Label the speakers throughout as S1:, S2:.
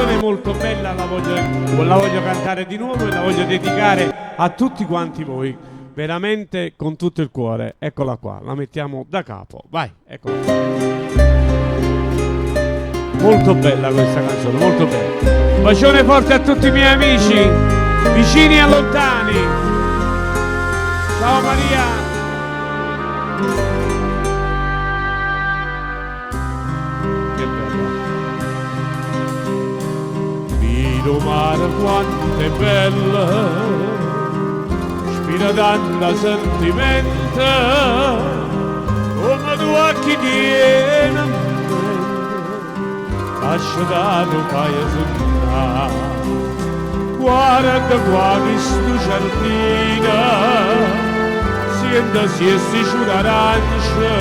S1: canzone è molto bella, la voglio, la voglio cantare di nuovo e la voglio dedicare a tutti quanti voi, veramente con tutto il cuore. Eccola qua, la mettiamo da capo. Vai, eccola qua. Molto bella questa canzone, molto bella. Un bacione forte a tutti i miei amici, vicini e lontani. Ciao Maria. Che bella. Vide 'o mare quanto è bello, spira tanta sentimento, come tu a chi tiene mente, scetato faje sunnà. Guarda qua chistu ciardino, siente si sti sciure arance,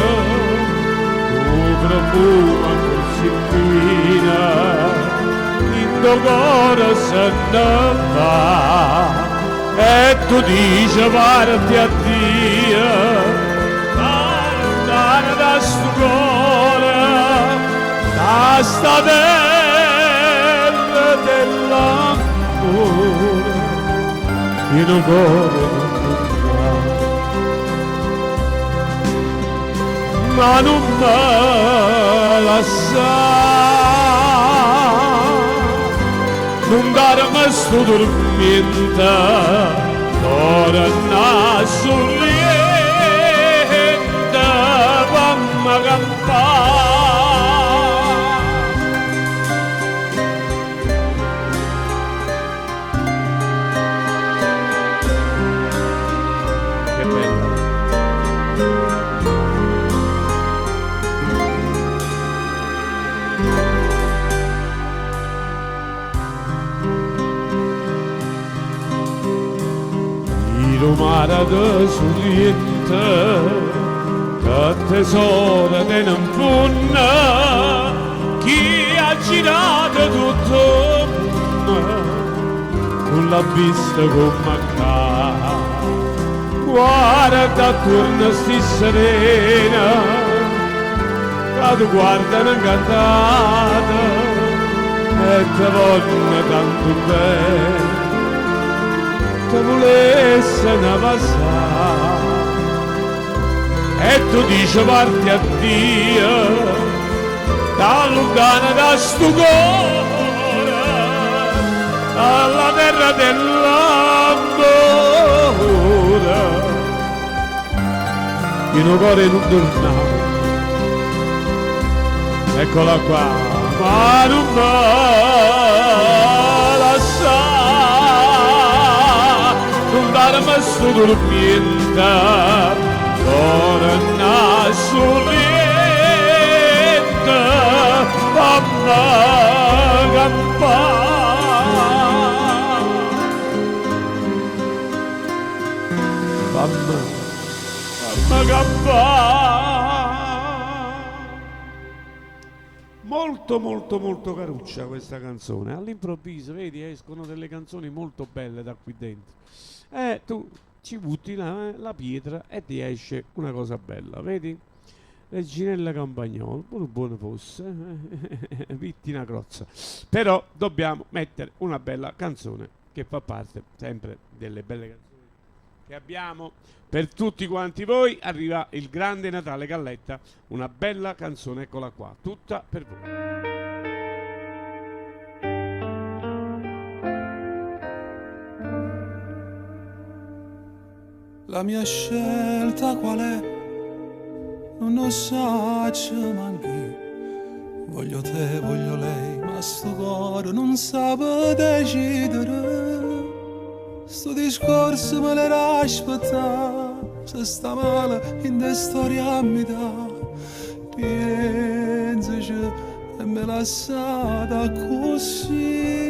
S1: 'o profumo accussì fino, dint' 'o core se ne va. E tu dice parti addio, lontano da stu core, da sta terra dell'amore, in un core non torna. Ma nun me lassà, nun darme stu turmiento, torna a Surriento, famme campà. Che bella. Vide 'o mare de Surriento, che tesoro tene 'nfunno, chi ha girato tutto 'o munno, nun l'ha visto comme a ccà. Guarda attuorno sti sirene, ca te guardano 'ncantate e te vonno tanto bene, te vulesseno vasà. E tu dice parti addio, da lontano da stu core, dalla terra dell'amore. In un cuore non torna. Eccola qua, ma nun me lassà, nun darme stu turmiento, torna a Surriento, famme campà. Famme, famme campà. Molto molto molto caruccia questa canzone. All'improvviso, vedi, escono delle canzoni molto belle da qui dentro. Tu ci butti la pietra e ti esce una cosa bella, vedi? Reginella Campagnolo, pure buono fosse, vittina crozza. Però dobbiamo mettere una bella canzone che fa parte sempre delle belle canzoni che abbiamo per tutti quanti voi. Arriva il grande Natale Galletta, una bella canzone, eccola qua, tutta per voi.
S2: La mia scelta qual è? Nun 'o saccio manch'io. Voglio te, voglio lei, ma sto core nun sape decidere. Sto discorso me l'era aspettà, se sta male in de storia a metà. Piensaci e me lassata accussì.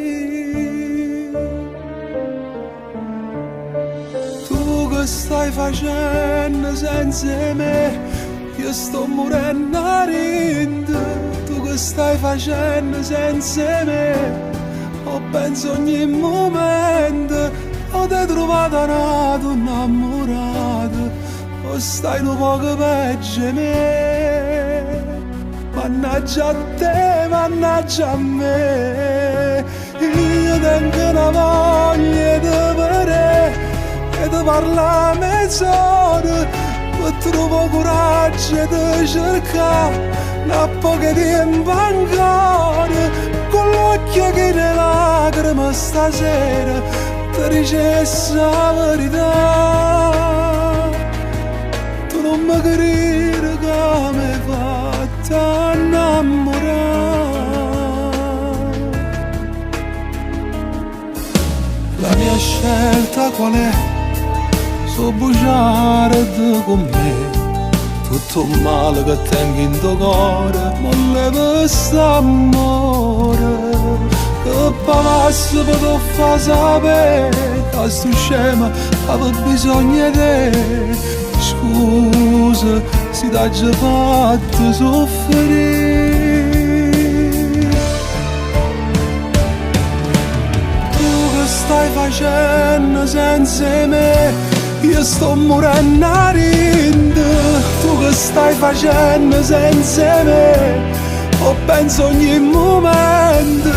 S2: Tu che stai facendo senza 'e me? Io sto murenno 'a Tu che stai facendo senza 'e me? O penso ogni momento, o t'hai trovata n'ato 'nnammurato, o stai nu poco peggio 'e me. Ma Mannaggia a te, mannaggia a me. Io tengo na voglia 'e te vedè e te parlà mezz'ora pe truvà 'o curaggio 'e te cercà n'poco 'e tiempo ancora cu l'uocchie chine 'e lacrime stasera te dicesse 'a verità tu nun me crire ca m'he fatto annammurà. La mia scelta qual è? So' bugiardo comm'è Tutto 'o male che tengo int' 'o core M' 'o leva st'ammore Che pavasse pe' t' 'o fa sapè Ca stu scemo ave bisogno 'e te Scusa si t'aggio fatto suffrì Tu che stai facenno senza 'e me Io sto murenno 'a dinto Tu che stai facenno senza 'e me 'O penso ogni mumento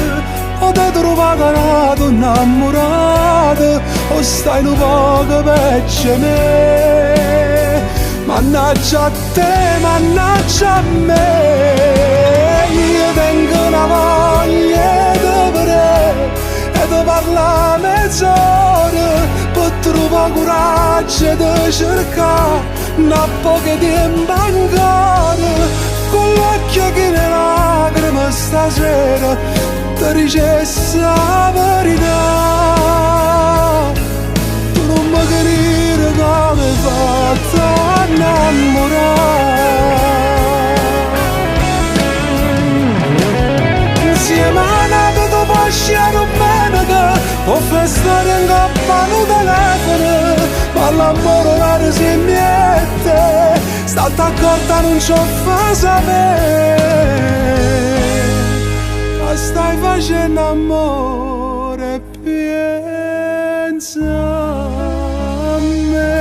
S2: O t'he truvato n'ato 'nnammurato O stai nu poco peggio 'e me Mannaggia a te, mannaggia a me Io tengo na voglia 'e te vedè E te parlà mezz'ora Pe truvà 'o curaggio 'e te cercà N'poco 'e tiempo ancora Cu l'uocchie chine 'e lacrime stasera Te dicesse 'a verità Tu nun me crire ca m'he fatto annammurà Nsieme a n'ato tu può ascì 'a dummeneca P' 'o festone 'ncopp' a nu telefono Ma l'ammore overo si miette Statte accorta a nun ce 'o fa sapè Ca stai facenno ammore e pienze a me.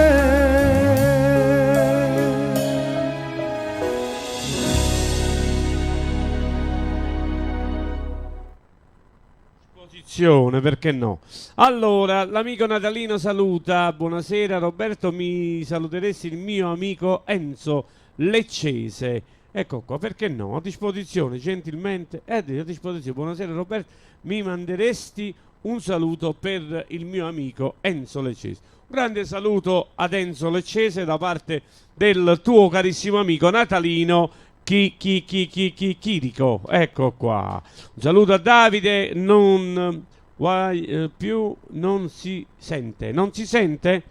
S1: Disposizione, perché no? Allora, l'amico Natalino saluta, buonasera Roberto, mi saluteresti il mio amico Enzo Leccese. Ecco qua, perché no? A disposizione, gentilmente, è a disposizione. Buonasera Roberto, mi manderesti un saluto per il mio amico Enzo Leccese. Un grande saluto ad Enzo Leccese da parte del tuo carissimo amico Natalino Chi, chi, chi, chi, chi, Chirico. Ecco qua. Un saluto a Davide, non guai più non si sente. Non si sente?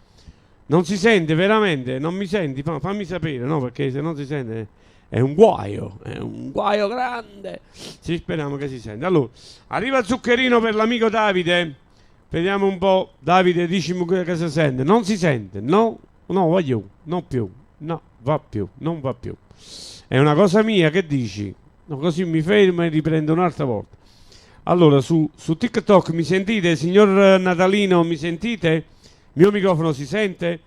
S1: Non si sente veramente? Non mi senti? Fammi sapere, no? Perché se non si sente è un guaio, è un guaio grande. Sì, speriamo che si sente. Allora, arriva Zuccherino per l'amico Davide. Vediamo un po', Davide, dicimi che si sente. Non si sente, no? No, voglio, non più, no, va più, non va più. È una cosa mia, che dici? No, così mi fermo e riprendo un'altra volta. Allora, su TikTok mi sentite? Signor Natalino, mi sentite? Il mio microfono si sente?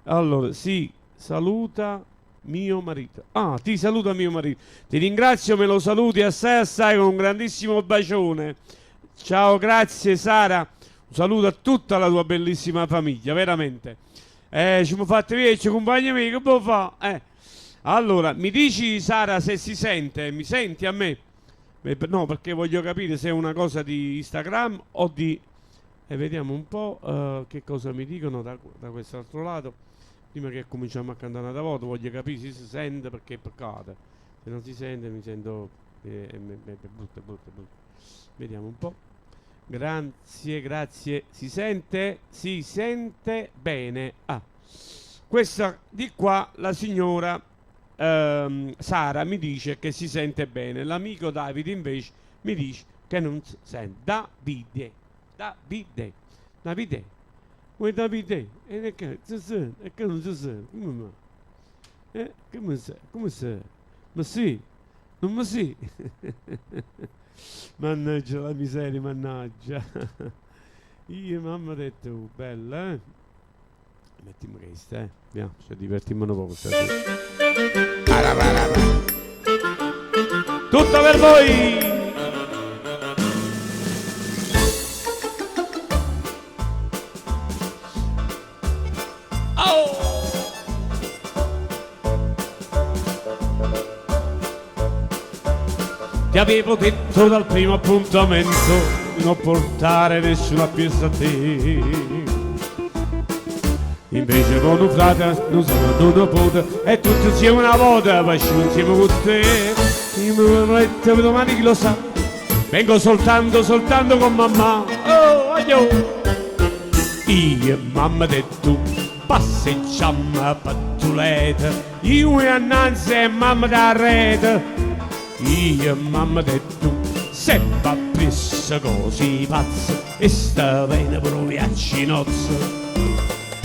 S1: Allora, sì, saluta mio marito. Ah, ti saluta mio marito. Ti ringrazio, me lo saluti assai assai con un grandissimo bacione. Ciao, grazie Sara. Un saluto a tutta la tua bellissima famiglia, veramente. Ci siamo fatti vecchi, compagni miei, che può fare? Allora, mi dici Sara se si sente? Mi senti a me? Beh, no, perché voglio capire se è una cosa di Instagram o di... E vediamo un po' che cosa mi dicono da quest'altro lato. Prima che cominciamo a cantare un'altra volta, voglio capire se si sente, perché è peccato. Se non si sente mi sento... È brutto, è brutto, è brutto. Vediamo un po'. Grazie, grazie. Si sente? Si sente bene. Ah, questa di qua, la signora Sara mi dice che si sente bene. L'amico Davide invece mi dice che non si sente. Davide, Davide, Davide. Vuoi Davide? E che si sente? E che non si sente? Come mai? Come se? Come se? Ma sì, non mi sì. Mannaggia la miseria, mannaggia. Io mamma ho detto, oh, bella? Mettiamo questa? Vediamo, ci divertiamo un po' stasera. Tutta per voi! Oh! Ti avevo detto dal primo appuntamento di non portare nessuno appresso a te. Invece con un frate non sono un nipote e tutti insieme una volta facciamo insieme con te. Io mi metto domani chi lo sa, vengo soltanto, soltanto con mamma. Oh, aglio! Io e mamma e tu passeggiamo pattuleta, io e annanzi e mamma da rete. Io e mamma e tu sempre appresso così pazzo e sta bene per un viaggio in nozze.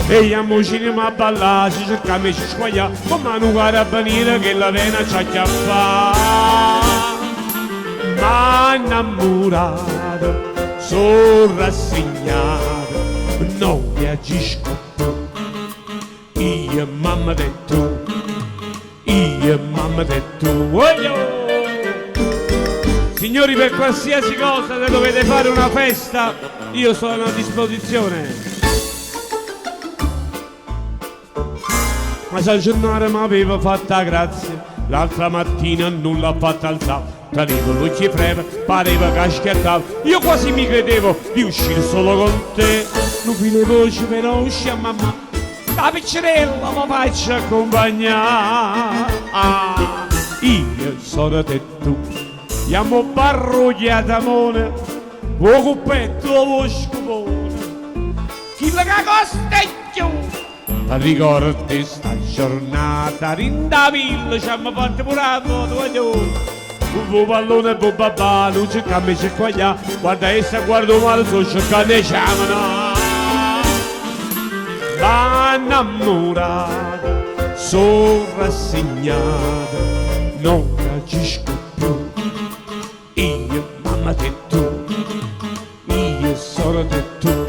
S1: E andiamo al cinema a ballare, ci cerchiamo di ci squagliare, come un carabiniere che la vena ci acchiappa. Ma innamorato, sono rassegnato, non reagisco più. Io e mamma e tu, io e mamma e tu. Oh, Signori, per qualsiasi cosa, se dovete fare una festa, io sono a disposizione. Ma San Gennaro mi aveva fatta grazia, l'altra mattina nulla ha fatto alzare. Tenevo l'occhio freve, pareva che schiattava. Io quasi mi credevo di uscire solo con te. Non file voce però uscì a mamma, la piccerella mi faccio accompagnare. Ah, io sono te tu, siamo barrogliatamone, vuoi cuppetto o scupone, chi la costa più. Ricordi sta giornata, rinda villa, ci abbiamo fatto pure la foto, voglio. Un pallone e un babà, non c'è camicia qua là, guarda essa, guarda male, so cercando e chiamano. Ma innamorata, sono rassegnata, non reagisco più. Io, mamma te tu, io sono te tu.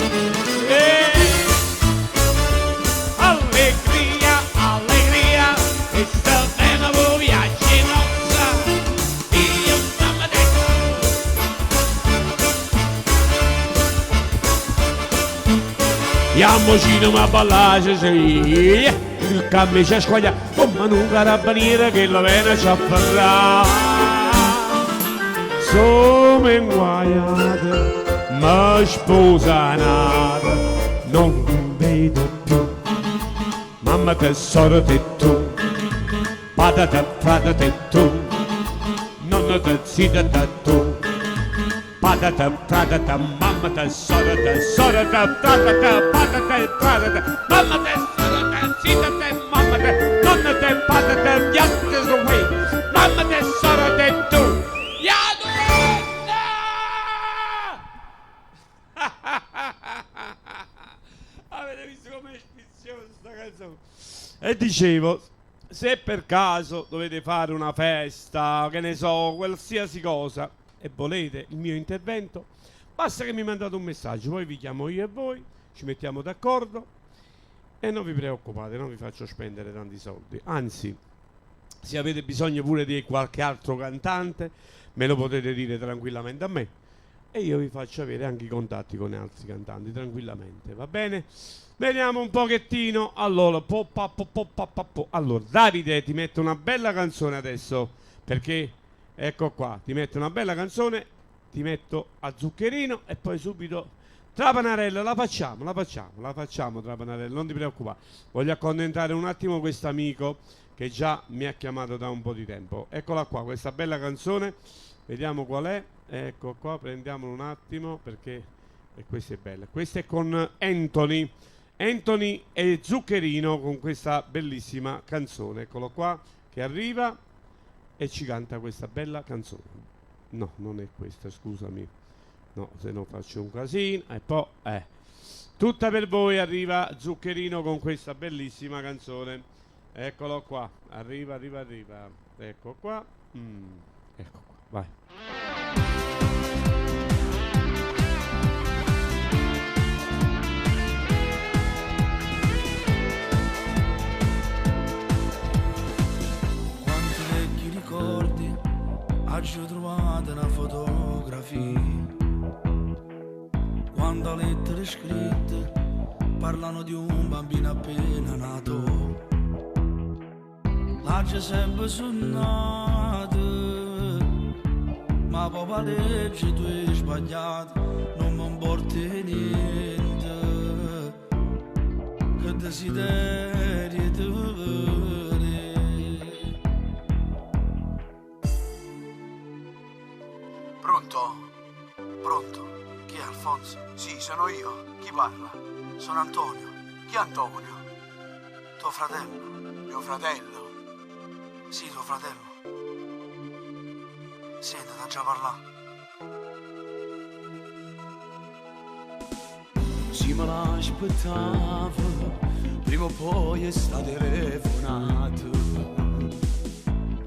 S1: Allegria, allegria, e sta bene voi viaggi nozza. Io, mamma te tu. Andiamo cinema a ballare, sì, il camicia squaglia, come un carabiniere che la vena ci afferrà. Sono inguaiata, ma sposa nata, non vedo più. Mamma te sorte te tu, padre te frate te tu, nonna te zita te tu, padre te frate te, mamma te sorte te, sorte te, frate te, padre te, frate te, mamma te sorte te, zita te, mamma te, nonna te, padre te, piatte su qui, mamma te sorte te tu. Avete visto com'è sfiziosa sta canzone? E dicevo, se per caso dovete fare una festa, che ne so, qualsiasi cosa, e volete il mio intervento, basta che mi mandate un messaggio, poi vi chiamo io e voi, ci mettiamo d'accordo e non vi preoccupate, non vi faccio spendere tanti soldi. Anzi, se avete bisogno pure di qualche altro cantante, me lo potete dire tranquillamente a me e io vi faccio avere anche i contatti con altri cantanti tranquillamente, va bene? Vediamo un pochettino. Allora, po, pa, po, po, pa, pa, po. Allora, Davide, ti metto una bella canzone adesso, perché ecco qua, ti metto una bella canzone, ti metto a Zuccherino e poi subito Trapanarella, la facciamo, la facciamo, la facciamo Trapanarella, non ti preoccupare. Voglio accontentare un attimo questo amico che già mi ha chiamato da un po' di tempo. Eccola qua, questa bella canzone, vediamo qual è. Ecco qua, prendiamolo un attimo perché e questa è bella. Questa è con Anthony, Anthony e Zuccherino con questa bellissima canzone. Eccolo qua che arriva e ci canta questa bella canzone. No, non è questa, scusami. No, se no faccio un casino. E poi, tutta per voi arriva Zuccherino con questa bellissima canzone. Eccolo qua, arriva, arriva, arriva. Ecco qua. Ecco qua, vai.
S2: Quanti vecchi ricordi oggi ho trovato trovato una fotografia. Quando lettere scritte parlano di un bambino appena nato. L'ha sempre sognato, ma papà legge tu hai sbagliato, non mi importa niente. Che desideri di vedere.
S3: Pronto? Pronto? Chi è Alfonso? Sì, sono io. Chi parla? Sono Antonio. Chi è Antonio? Tuo fratello. Mio fratello? Sì, tuo fratello. Senti, t'ha già parlato.
S2: Sì, me l'aspettavo, prima o poi è stata telefonata.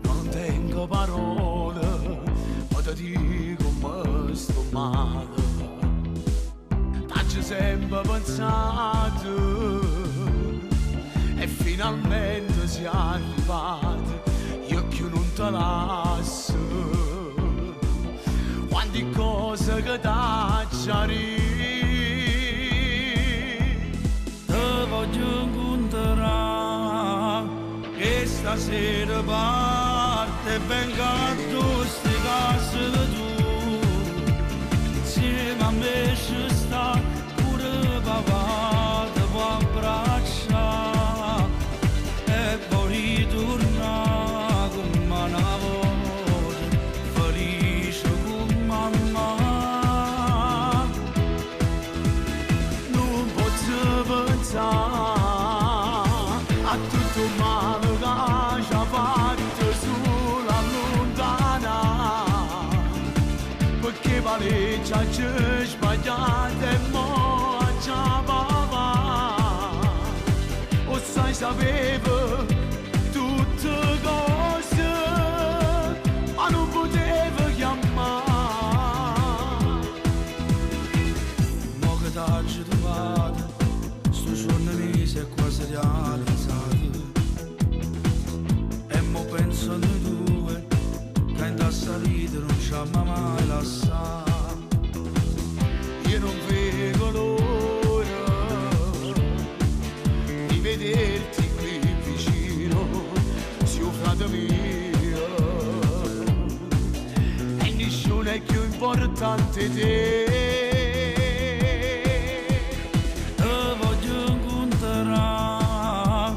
S2: Non tengo parole, ma ti dico come sto male. T'ho sempre pensato e finalmente sei arrivato. Io più non te lascio. Quante cose che t'acciari. Te voglio incontrare, che stasera parte e venga a tu sti case tu. Insieme a me ci sta pure papà, ti può abbracciare e poi ritornare come una volta, felice con mamma. Non posso pensare a tutto il male che ci ha fatto sulla lontana, perché pareggia ci sbagliate e mo già papà. O sai sapevo tutte cose, ma non potevo chiamare.
S3: Mo che t'ho trovato, sto giorno mi si è quasi realizzato. E mo penso a noi due, che in questa vita non ci abbiamo mai lasciato.
S2: Io non vedo l'ora di vederti qui vicino, zio frate mio. E nessuno è più importante di te. Te voglio incontrare,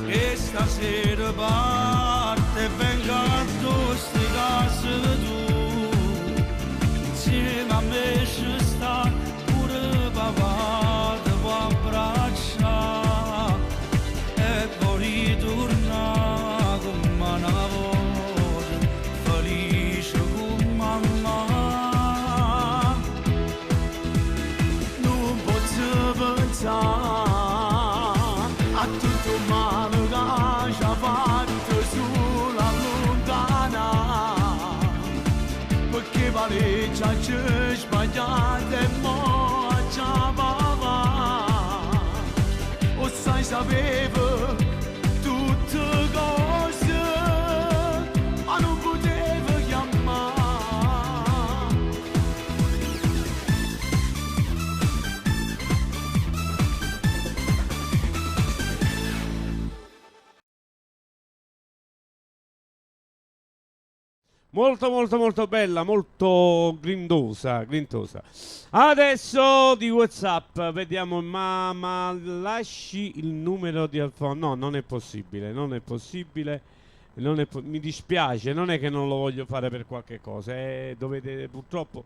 S2: che stasera parte e venga a tu sti case tu. Insieme a me ci sta pure papà, ti può abbracciare e poi ritornare come una volta, felice con mamma. Non posso pensare a tutto il male che ci ha fatto sulla lontana, perché pareggia ci sbagliate e mo già papà. O sai sapevo tutte cose, ma non potevo chiamare.
S1: Molto molto molto bella, molto grindosa, grintosa. Adesso di WhatsApp vediamo, ma lasci il numero di Alfonso. No, non è possibile, non è possibile. Non è po- mi dispiace, non è che non lo voglio fare per qualche cosa, dovete purtroppo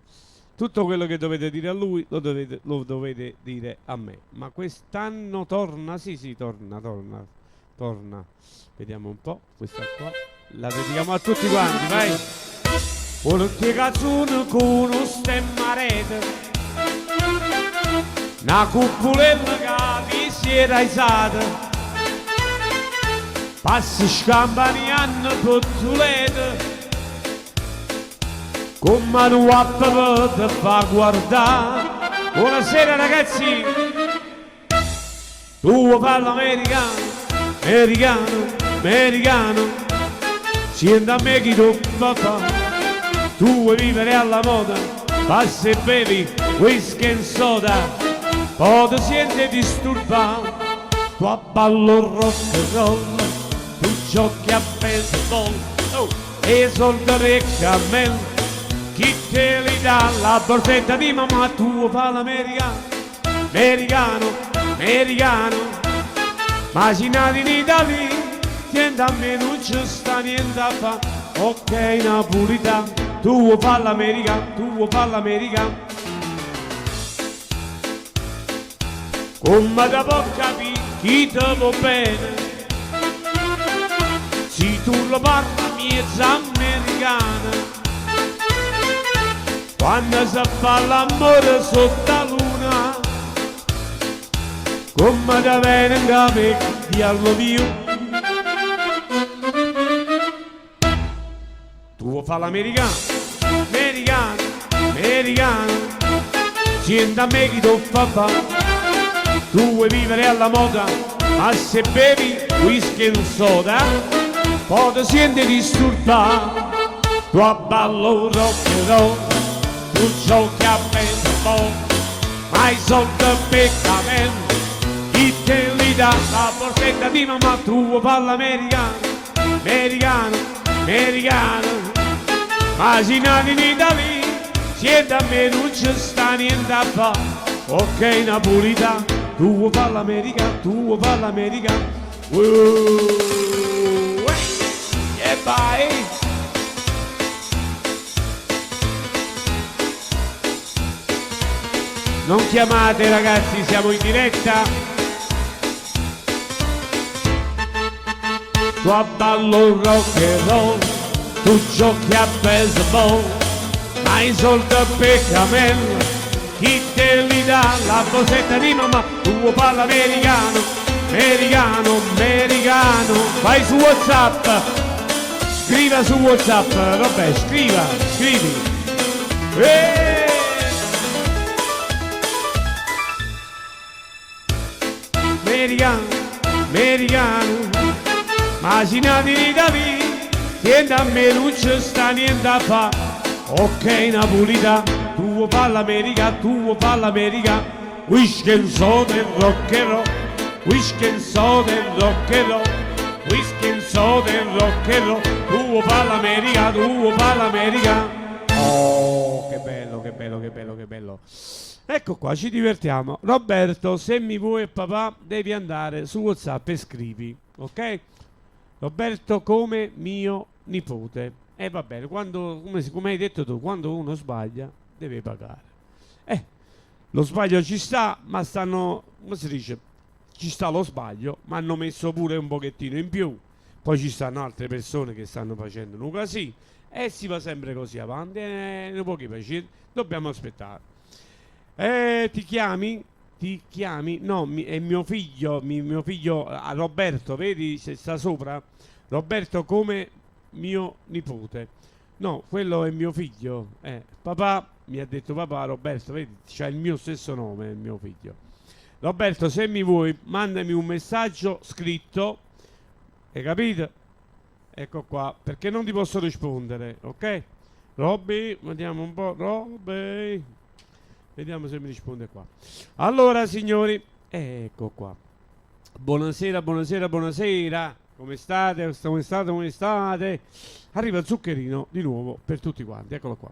S1: tutto quello che dovete dire a lui lo dovete dire a me. Ma quest'anno torna, sì sì, torna, torna, torna. Vediamo un po', questa qua la dedichiamo a tutti quanti, vai. Perché cazzone con uno stemma rete, una cupulella che vi si era alzata, passi scampanianno pottulete, con mano a te fa guardare. Buonasera ragazzi. Tu vuoi fare l'americano, americano, americano, sienta a me chi tu fa fa. Tu vuoi vivere alla moda, passa e bevi whisky e soda, poi ti senti disturbato, tu abballo rock and roll, tu giochi a baseball, oh, e soldi per camel, chi te li dà la borsetta di mamma tua fa l'americano, americano, americano, ma si nato in Italia, niente a me non ci sta niente a fa, ok napolitano, tu vuoi fa l'americano, tu vuoi fa l'americano. Come da può capire chi te vuol bene, se tu lo parli miezza americana, quando si fa l'amore sotto la luna, come da viene in capo di allo mio. Tu vuoi fare l'americano, americano, americano, sienta a me chi ti fa fa. Tu vuoi vivere alla moda, ma se bevi whisky e soda, poi ti senti disturbato. Tu abballo rock and roll, tu giochi a baseball, ma i soldi per camel, chi te li dà la borsetta di mamma tu vuoi fare l'americano, americano, americano, ma si nato in Italia, siente a me non ci sta niente a fa. Ok napolitano, tu vuoi fare l'americano, tu vuoi fare l'americano. E vai. Non chiamate ragazzi, siamo in diretta. Tu abballo rock and roll, tu giochi a baseball, ma i soldi per camel, chi te li dà la borsetta di mamma, tu vuoi fare l'americano, americano, americano. Vai su WhatsApp, scriva su WhatsApp, vabbè, scriva, scrivi. Eeeh! Americano, americano, ma si nato in Italia, siente a me non ci sta niente a fa. Ok napolitano, tu vuoi fare l'America, tu vuoi fare l'America. Whisky and soda e rock and roll, whisky and soda e rock and roll, whisky and soda e rock and roll, tu vuoi fare l'America, tu vuoi fare l'America. Oh, che bello, che bello, che bello, che bello. Ecco qua, ci divertiamo. Roberto, se mi vuoi papà, devi andare su WhatsApp e scrivi, ok? Roberto come mio nipote. E va bene, quando, come hai detto tu, quando uno sbaglia deve pagare. Lo sbaglio ci sta, ma stanno, come si dice, ci sta lo sbaglio, ma hanno messo pure un pochettino in più. Poi ci stanno altre persone che stanno facendo un casino e si va sempre così avanti. Un po' che dobbiamo aspettare. Ti chiami? Ti chiami? No, è mio figlio, mio figlio Roberto, vedi se sta sopra? Roberto come mio nipote. No, quello è mio figlio. Papà mi ha detto papà Roberto, vedi, c'ha il mio stesso nome, il mio figlio. Roberto, se mi vuoi, mandami un messaggio scritto, hai capito? Ecco qua, perché non ti posso rispondere, ok? Robby, vediamo un po', Robby. Vediamo se mi risponde qua. Allora signori, ecco qua. Buonasera, buonasera, buonasera. Come state? Come state? Come state? Arriva Zuccherino di nuovo per tutti quanti. Eccolo qua.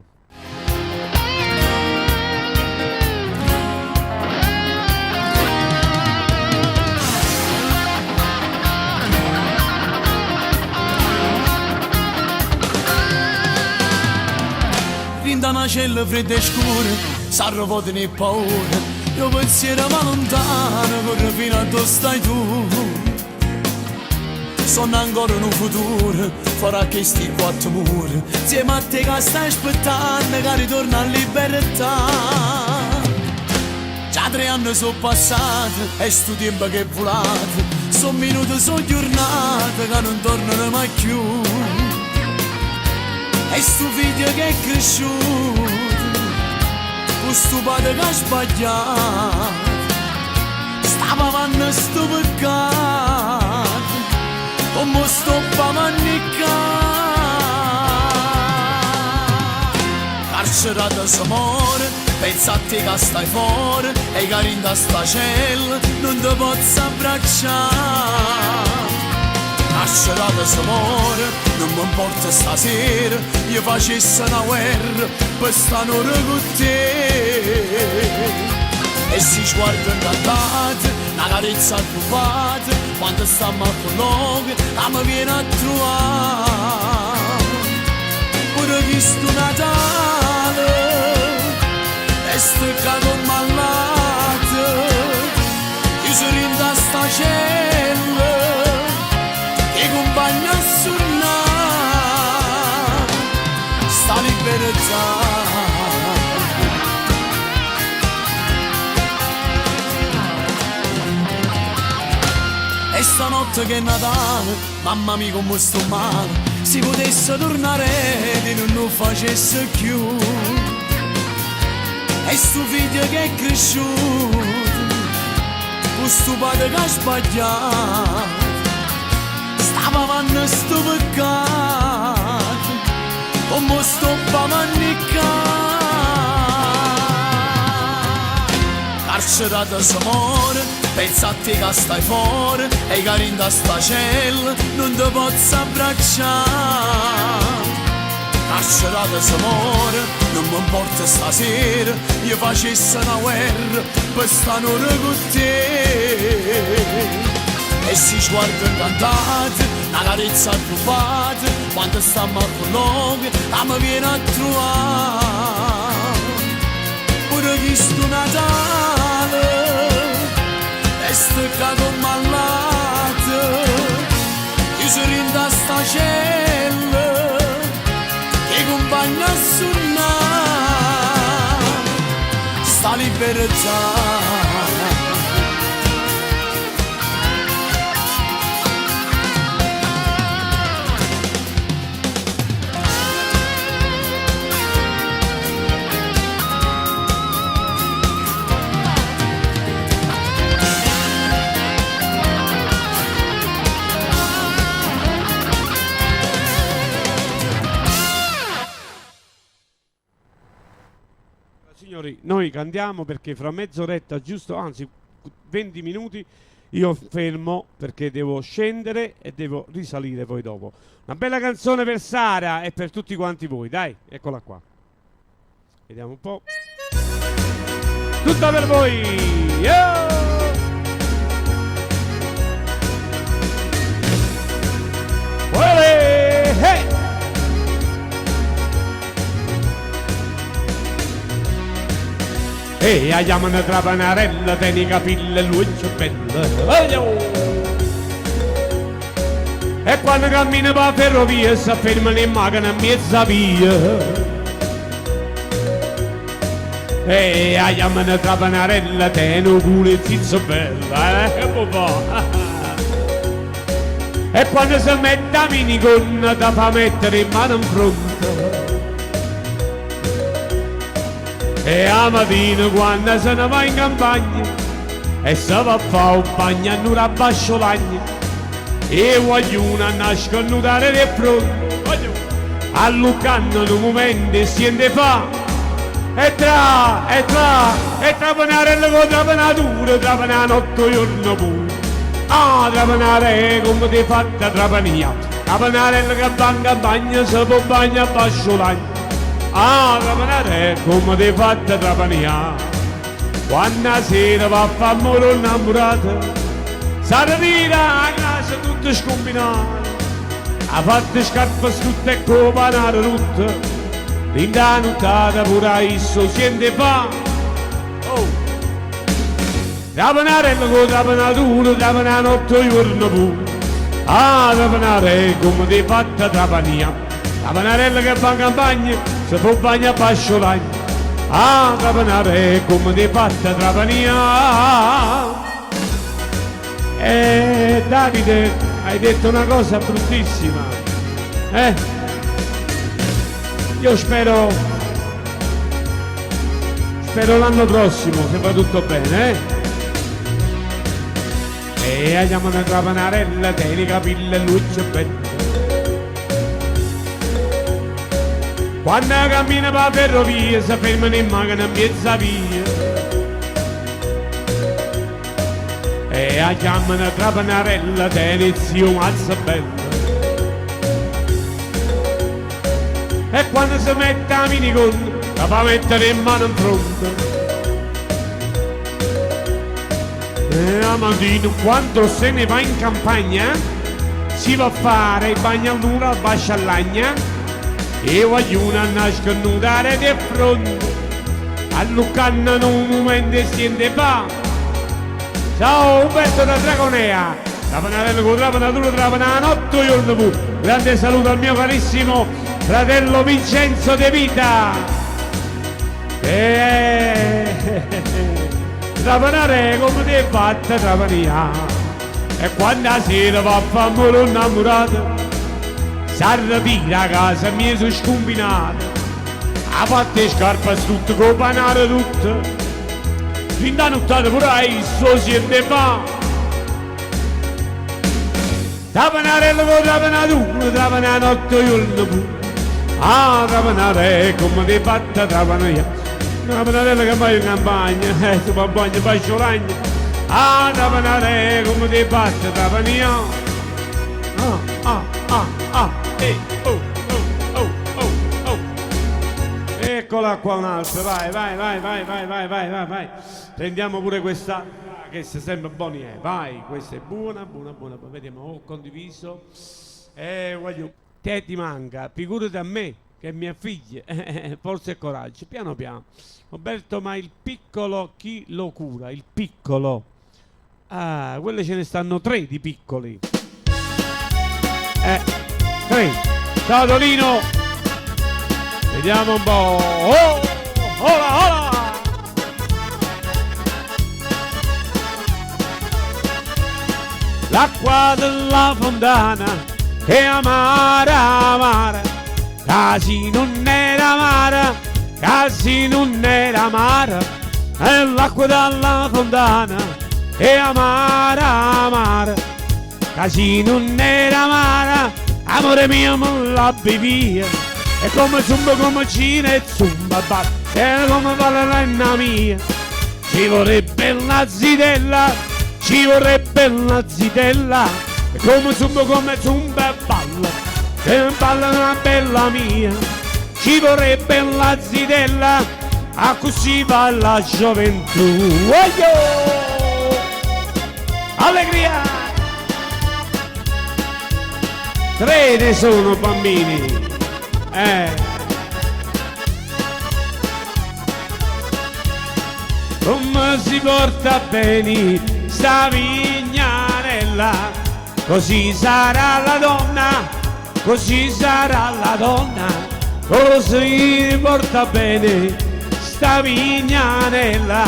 S2: Rinda una cella fredda e scura, s'arrivò di paura, io pensiero ma lontano, corro fino a dove stai tu. Sono ancora in un futuro, farà che sti quattro mura, insieme a te che stai aspettando, che ritorna a libertà. Già 3 anni sono passati, e sto tempo che è volato, sono minuti, sono giornate, che non tornano mai più. E sto figlio che è cresciuto, questo padre che ha sbagliato, stava avanti sto peccato, come sto a manicare. Carcerata si more, pensa a te che stai fuori e che rinda sta cella non ti posso abbracciare. Carcerata si muore, non mi importa stasera, io facessi una guerra per sta un'ora con te. E si sguarda incantato, una carezza trovata, quando stiamo a colloquio, la mi viene a trovare. Pure questo Natale, è steccato malato, chiuso in sta cella, che compagna a suonare, sta libertà. E stanotte che è Natale, mamma mia come sto male, se potesse tornare e non lo facesse più. E sto figlio che è cresciuto, questo padre che ha sbagliato, stava avanti sto peccato, come sto pa' Carcerata si muore, pensa a te che stai fuori e che rinda sta cella non ti posso abbracciare. Carcerata si muore, non mi importa stasera, io facessi una guerra per sta un'ora con te. E si sguarda incantato, una carezza trovata, quando stiamo a colloquio, la mi viene a trovare. Pure questo Natale, è steccato malato, chiuso in sta cella, che compagna a suonare, sta libertà.
S1: Signori, noi cantiamo perché fra mezz'oretta, giusto, anzi 20 minuti, io fermo perché devo scendere e devo risalire poi dopo. Una bella canzone per Sara e per tutti quanti voi, dai, eccola qua. Vediamo un po'. Tutta per voi! Yeah! Olè! Hey! E a chiamano trapanarella, tieni i capelli e luce bella. E quando cammina per la ferrovia si fermano in macchina in mezza via. E a chiamano trapanarella, tieni un culo e zizzo bella. Che può. E quando si mette a minigonna, ti fa mettere in mano in fronte. E a mattina quando se ne va in campagna e se va a fare un bagno a nuda abbascio l'agna e voglio nascono dare di fronte allucando un momento e si ne fa e tra e tra e trapanare con trapanatura trapana notte giorno pure ah trapanare come ti fatta trapania trapanare che va in campagna se può bagno abbascio l'agna. Ah, trapanare come ti fatta trapania quando la sera va a fare amore innamorato s'arritira a casa tutta scombinata ha fatto scarpe strutte e copanare rotte l'inda nottata pure a isso siente fa oh trapanarella con trapanatura trapana notte giorno pure ah trapanare come ti fatta trapania trapanarella che va in campagna se può bagna abbascio l'agna. Ah, trapanare come ti fatta trapania. Davide, hai detto una cosa bruttissima. Io spero l'anno prossimo, se va tutto bene, eh? E andiamo una trapanarella, tieni i capelli e luce bella. Quanno cammina p' 'a ferrovia se fermano 'e mmachine 'mmiez' 'a via. E 'a chiammano Trapanarella, tene zio mazzo bello. E quanno se mette 'a minigonna, te fa mettere 'e mmane 'nfronte. E 'a matina quando se ne va in campagna, si va a fare il bagno al nudo abbascio all'Agna, 'e guagliune annasconnute aret' 'e ffronne, alluccanno nu mumento 'e siente 'e fa. Ciao Umberto da Dragonea, Trapanarella cu trapanatura trapana 'a notte 'o juorno pure. Grande saluto al mio carissimo fratello Vincenzo De Vita. Eh, Trapanarè comme t'hê fatta trapanià E quando 'a sera va a fa ammore 'o 'nnammurato S'arretira 'a casa miezo scumbinato Ha fatto 'e scarpe strutte cu 'o panaro rutto Dint' 'a nuttata pure a isso 'o siente 'e fa Trapanarella cu 'o trapanaturo trapana 'a notte 'o juorno pure Ah trapanarè comme t'hê fatta trapanià Trapanarella che vai in campagna e tu pampagna faccio 'o ragno Ah trapanarè comme t'hê fatta trapanià Ah ah ah ah eh oh oh oh oh oh Eccola qua un'altra, vai vai vai vai vai vai vai vai vai Prendiamo pure questa che è sempre buoni eh vai questa è buona buona buona vediamo ho condiviso eh guagliù te ti manca figurati a me che è mia figlia forza e coraggio piano piano Roberto ma il piccolo chi lo cura il piccolo ah quelle ce ne stanno tre di piccoli eh tre ciao Dolino vediamo un po' oh hola hola L'acqua della fontana è amara amara ca si nun era amara ca si nun era amara e l'acqua della fontana è amara amara ca si nun era amara amore mio me la bevia e come zumba come gira e zumba batte e come va la nenna mia ci vorrebbe una zitella ci vorrebbe una zitella e come zumba come zumba e balla e balla una bella mia ci vorrebbe una zitella accussì va la gioventù Oio! Allegria! Tre ne sono bambini. Eh. Come si porta bene sta vignarella, così sarà la donna, così sarà la donna, così porta bene sta vignarella,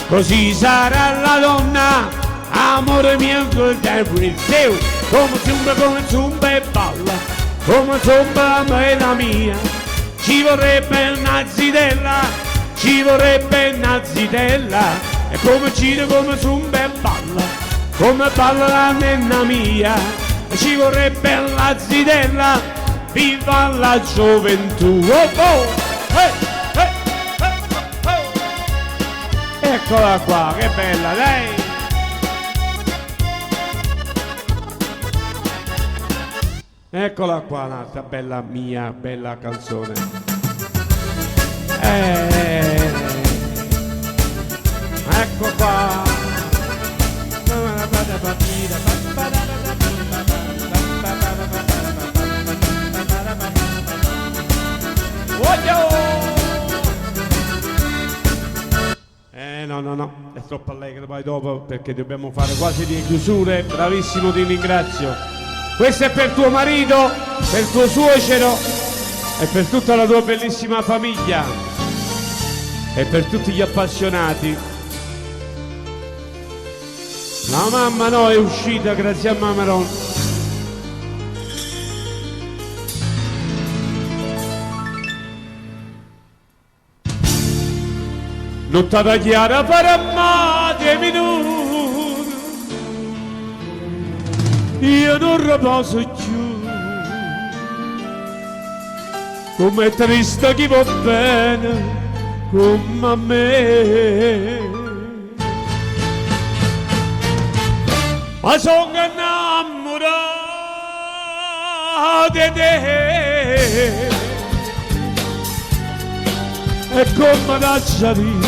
S1: così sarà la donna, amore mio, come zumba, come zumba e balla, come zumba bella mia, ci vorrebbe una zitella, ci vorrebbe una zitella, e come gira, come zumba e balla, come balla la nenna mia, ci vorrebbe la zitella, viva la gioventù. Oh, oh, eh, eh, eh, oh. Eccola qua, che bella, dai! Eccola qua un'altra bella mia, bella canzone. Eh, ecco qua. Eh no no no, è troppo allegro poi dopo perché dobbiamo fare quasi le chiusure. Bravissimo, ti ringrazio. Questo è per tuo marito, per tuo suocero e per tutta la tua bellissima famiglia e per tutti gli appassionati. La mamma no, è uscita grazie a mamma Ron. Nuttata chiara parammate 'e minute Io nun reposo cchiù. Comm'è triste chi vò bene comm'a me. Ma songo 'nnammurato 'e te. E comme t'aggia dì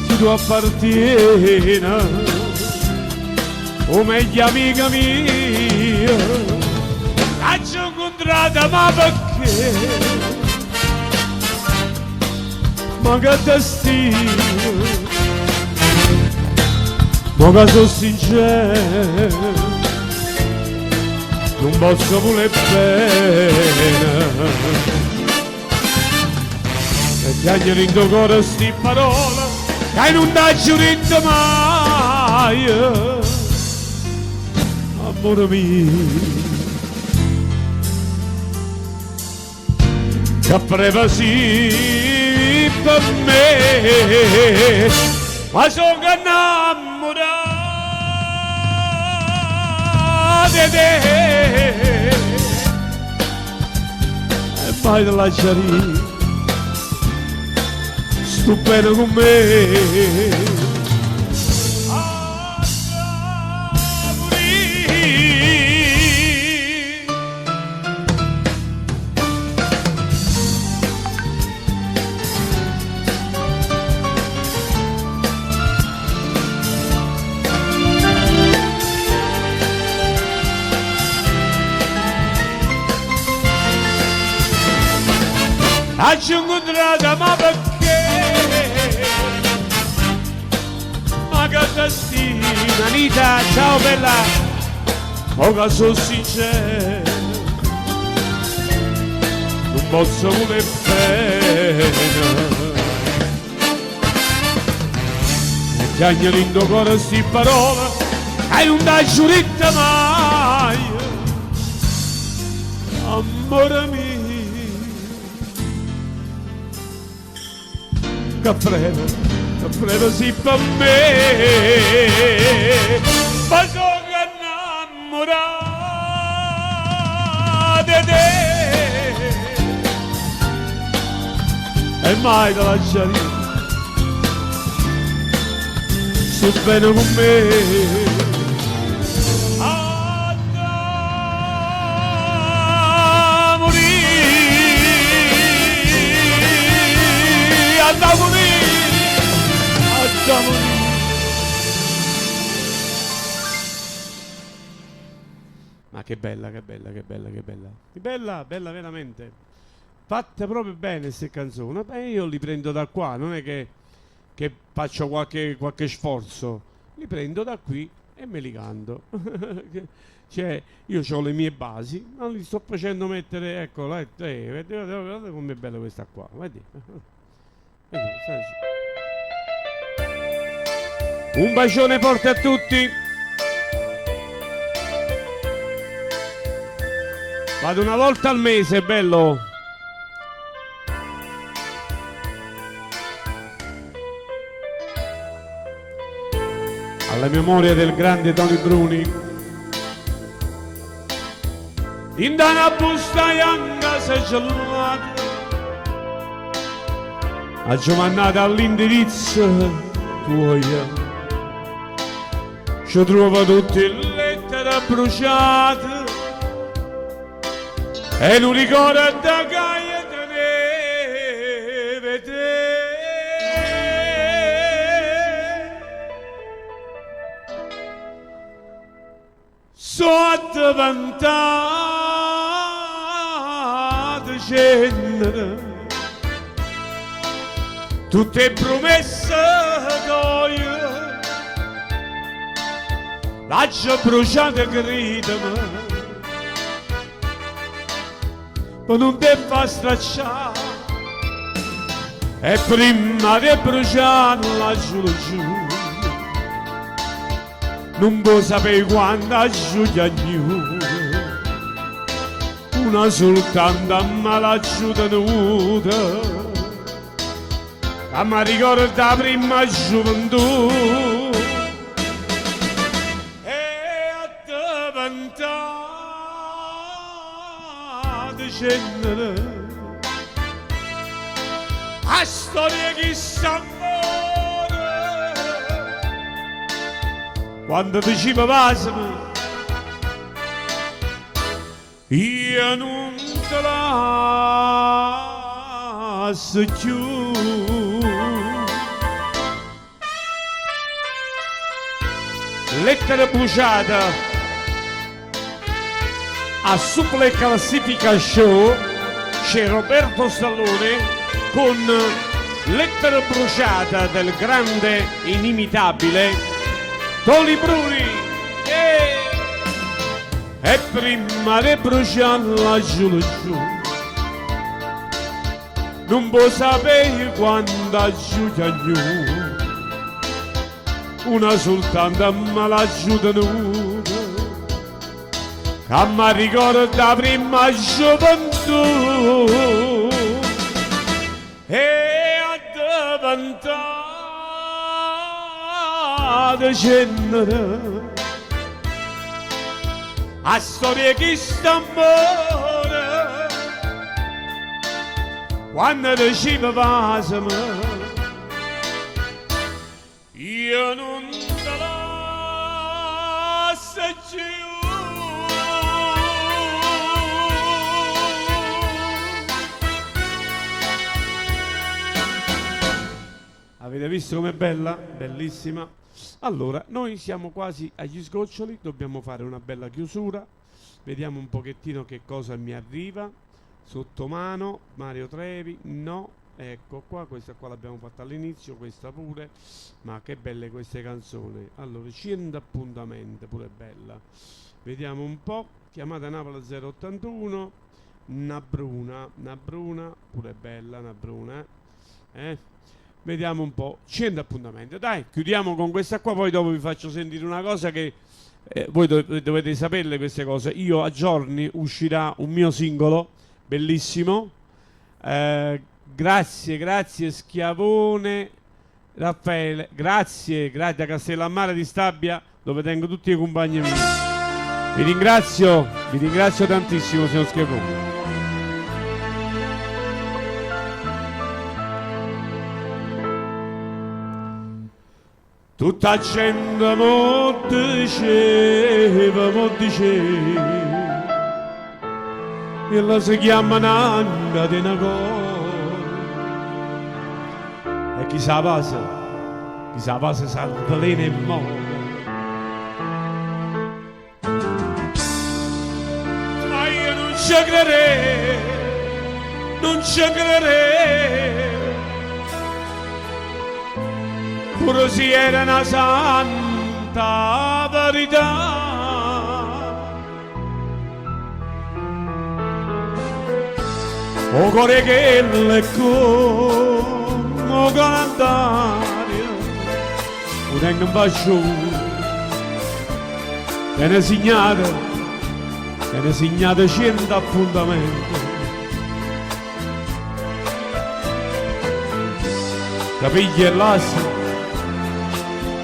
S1: si tu appartiene 'o meglio amico mio. T'aggio 'ncuntrata ma pecché? Ma che destino. Mo ca so' sincero, nun posso vulè bene. E chiagneno 'int' 'o core 'sti parole ca i' nun t'aggio ditto maje, ammore mio. Che freva si pe me, ma songo 'nnammurato 'e te. E mai te l'aggia dì, stu bene cu me. T'aggio 'ncuntrata ma pecché? Ma che destino Anita, ciao bella Mo ca so' sincero Nun posso vulè bene E chiagneno 'int' 'o core 'sti parole ca i' nun t'aggio ditto maje Ammore mio Che freva, che freva si pe me Ma songo 'nnammurato 'e te E mai te l'aggia dì Stu bene cu me Adda murì Adda murì Adda murì Ma che bella, che bella, che bella, che bella. Bella, bella veramente. Fatte proprio bene 'ste canzoni. Beh, io li prendo da qua, non è che faccio qualche sforzo. Li prendo da qui e me li canto. Cioè, io ho le mie basi, ma li sto facendo mettere, ecco, guardate, guardate com'è bella questa qua, vedi? Vedi, sai. Un bacione forte a tutti. Vado una volta al mese, bello. Alla memoria del grande Tony Bruni. In una busta bianca sigillata Aggio mannato all'indirizzo tuoio Ci trovo tutte le lettere bruciate E nu ricordo che io tenevo 'e te. So' addeventate cennere tutte 'e prumesse toje, l'aggio bruciate crideme pe nun te fa straccià e primma de brucià l'aggio leggiuto. Nun può sapè quanto aggio chiagnuto, una soltanto me l'aggio tenuta, ca m'arricorda 'a primma gioventù. E addiventate cenere 'A storia 'e chist'ammore Quando dicive vasame Io nun te lasso cchiù. Lettera bruciata a Supla e Classifica Show c'è Roberto Stallone con Lettera bruciata del grande inimitabile Toli Bruni. Yeah! E primma de brucià l'aggio leggiuto Nun può sapè quanto aggio chiagnuto Una soltanto me l'aggio tenuta Ca m'arricorda 'a primma gioventù E addeventata cennere 'A storia 'e chist'ammore Quanno dicive vasame Io nun te lasso cchiù. Avete visto com'è bella? Bellissima. Allora, noi siamo quasi agli sgoccioli, dobbiamo fare una bella chiusura. Vediamo un pochettino che cosa mi arriva sotto mano. Mario Trevi, no, ecco qua, questa qua l'abbiamo fatta all'inizio, questa pure. Ma che belle queste canzoni. Allora, 100 appuntamenti, pure bella. Vediamo un po'. Chiamata Napoli 081, 'Na bruna, 'na bruna, pure bella, 'na bruna, eh. Vediamo un po', 100 appuntamenti. Dai, chiudiamo con questa qua, poi dopo vi faccio sentire una cosa che voi dovete saperle queste cose. Io a giorni uscirà un mio singolo, bellissimo. Grazie, grazie Schiavone Raffaele, grazie, grazie a Castellammare di Stabia, dove tengo tutti i compagni miei. Vi ringrazio, vi ringrazio tantissimo, signor Schiavone. Tutta 'a gente m'o diceva, m'o diceva, Chella se chiamma 'na catena d'oro. E chi s' 'a vasa, chi s' 'a vasa s'avvelena e more. Ma io nun ce credevo, nun ce credevo, pure si era na santa verità. O core 'e chella è comme 'o calendario, 'O tengo 'nfaccia 'o muro. Tene signate, tene signate ciento appuntamente. Te piglia e lassa,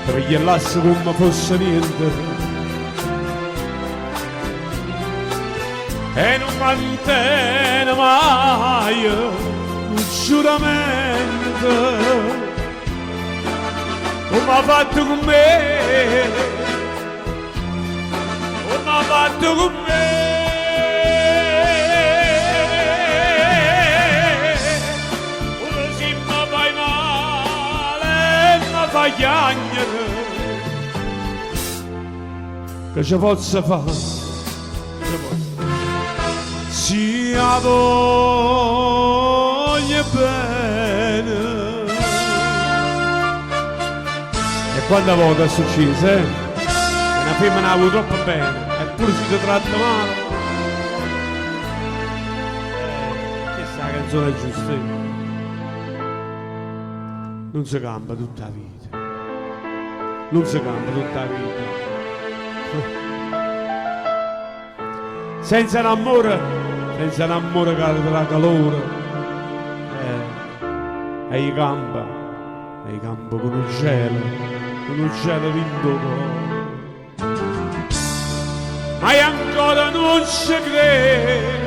S1: te piglia e lassa comme fosse niente. E nun mantene maje nu giuramento. Comme ha fatto cu me, comme ha fatto cu me. Pure si me fai male e me fai chiagnere, che ce pozzo fa'? Che ce pozzo fa'? Si 'a voglio bene. E quanta vote è succieso, eh? Che na femmena 'a vuo' troppo bene e pure si te tratta male. Eh, chesta è 'a canzone giusta, eh. Nun se campa tutta 'a vita. Nun se campa tutta 'a vita. Senza n'ammore, senza n'ammore ca te dà calore. Eh, e i' campo, e i' campo cu nu gelo, cu nu gelo dint' 'o core. Ma i' ancora nun ce credo.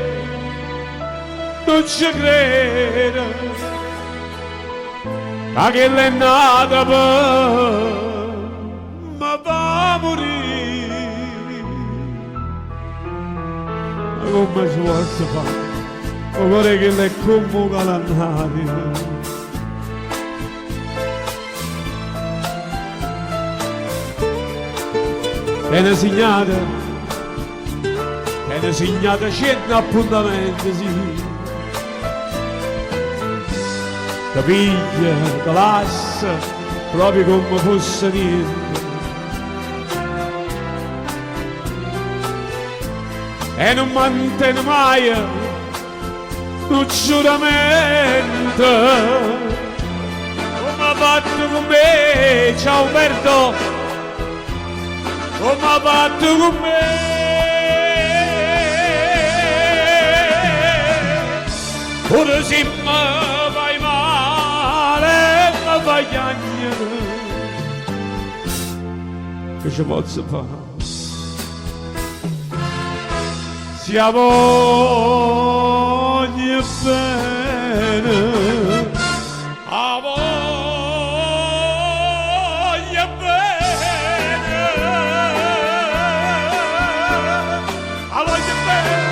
S1: Nun ce credo ca chella è nata pe me fa murì. Ma comme ce pozzo fa? 'O core 'e chella è comm' 'o calannario. Tene signate, tene signate ciento appuntamenti, sì. Te piglia, te lassa, proprio comme fosse niente. E nun mantene maje nu giuramento. Comme ha fatto cu me, ciao Umberto, comme ha fatto cu me. Pure si me fai male e me fai chiagnere, che ce pozzo fa? Si 'a voglio bene, 'a voglio bene, 'a voglio bene.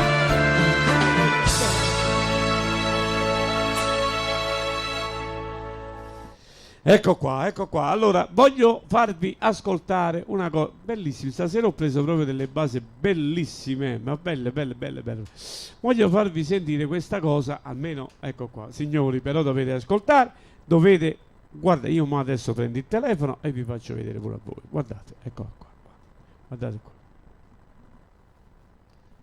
S1: Ecco qua, ecco qua. Allora, voglio farvi ascoltare una cosa bellissima. Stasera ho preso proprio delle basi bellissime, ma belle, belle, belle, belle. Voglio farvi sentire questa cosa, almeno, ecco qua. Signori, però dovete ascoltare, dovete... Guarda, io mo adesso prendo il telefono e vi faccio vedere pure a voi. Guardate, ecco qua, qua. Guardate qua.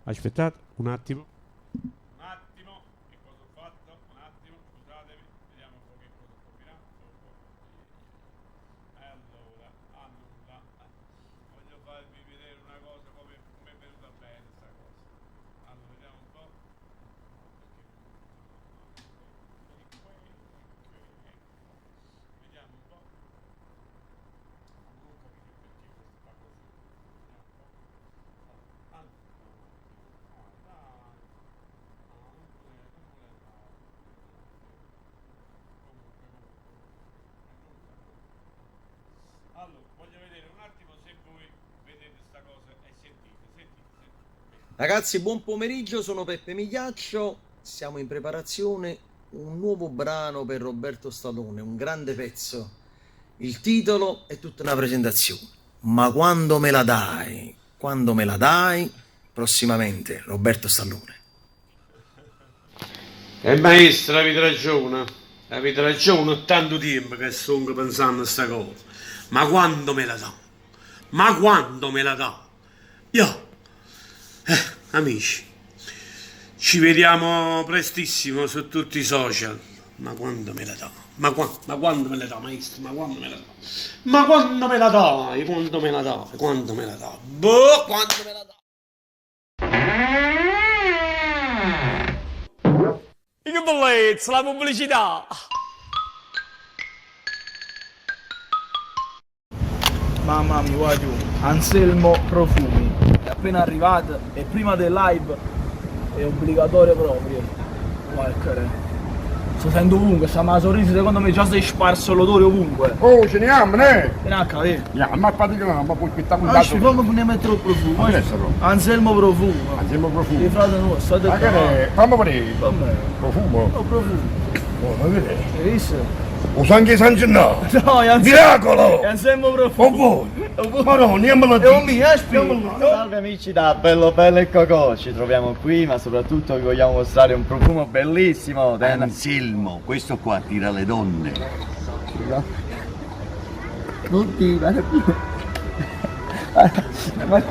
S1: Aspettate un attimo. Un attimo, che cosa ho fatto? Un attimo, scusatemi, vediamo un po' che cosa ho combinato. Allora, annulla. Voglio farvi vedere una cosa come è venuta bene sta cosa. Allora, vediamo un po'. Vediamo un po'. Non ho capito perché questo fa così. Vediamo un po'. Allora, dai. No, non vuole, non vuole andare. Comunque, comunque, Allora, voglio vedere un attimo se voi vedete sta cosa e sentite, sentite, sentite.
S4: Ragazzi, buon pomeriggio, sono Peppe Migliaccio, siamo in preparazione un nuovo brano per Roberto Stallone, un grande pezzo. Il titolo è tutta una presentazione. Ma quando me la dai? Quando me la dai? Prossimamente, Roberto Stallone.
S1: E maestro, avete ragione, avete ragione, tanto tempo che sto pensando a sta cosa. Ma quando me la dà? Ma quando me la dà? Io, amici, ci vediamo prestissimo su tutti i social. Ma quando me la dà? Ma, ma quando me la dà, maestro? Ma quando me la dà? Ma quando me la dai? Quando me la dai? Quando me la dà? Boh, quando me la dà? Che bellezza, la pubblicità!
S5: Mamma mia, guagliù, Anselmo Profumi, è appena arrivato e prima del live è obbligatorio proprio. Guarda, sto sento ovunque, sta ma sorriso secondo me già si è sparso l'odore ovunque.
S6: Oh, ce ne andiamo, ne?
S5: Vieni a capire.
S6: Andiamo, ma praticamente, ma poi spettacolo
S5: Ah, ci fammi ne mettere il profumo.
S6: Ma che è sta roba?
S5: Anselmo Profumo.
S6: Anselmo Profumo.
S5: Di frate nuovo, state
S6: Ma che
S5: qua.
S6: è? Fammi vedere.
S5: Come?
S6: Profumo?
S5: Oh, profumo.
S6: Oh, ma vedi?
S5: Hai visto?
S6: O sangue San Gennaro.
S5: No, è Anselmo.
S6: Miracolo!
S5: È Anselmo Profumo.
S6: Oh, voi! Ma no, andiamo
S5: È un mio, aspetta.
S7: Salve amici da Bello Bello e Cocò, ci troviamo qui ma soprattutto vi vogliamo mostrare un profumo bellissimo.
S8: Anselmo, questo qua attira le donne.
S7: Non ti, ma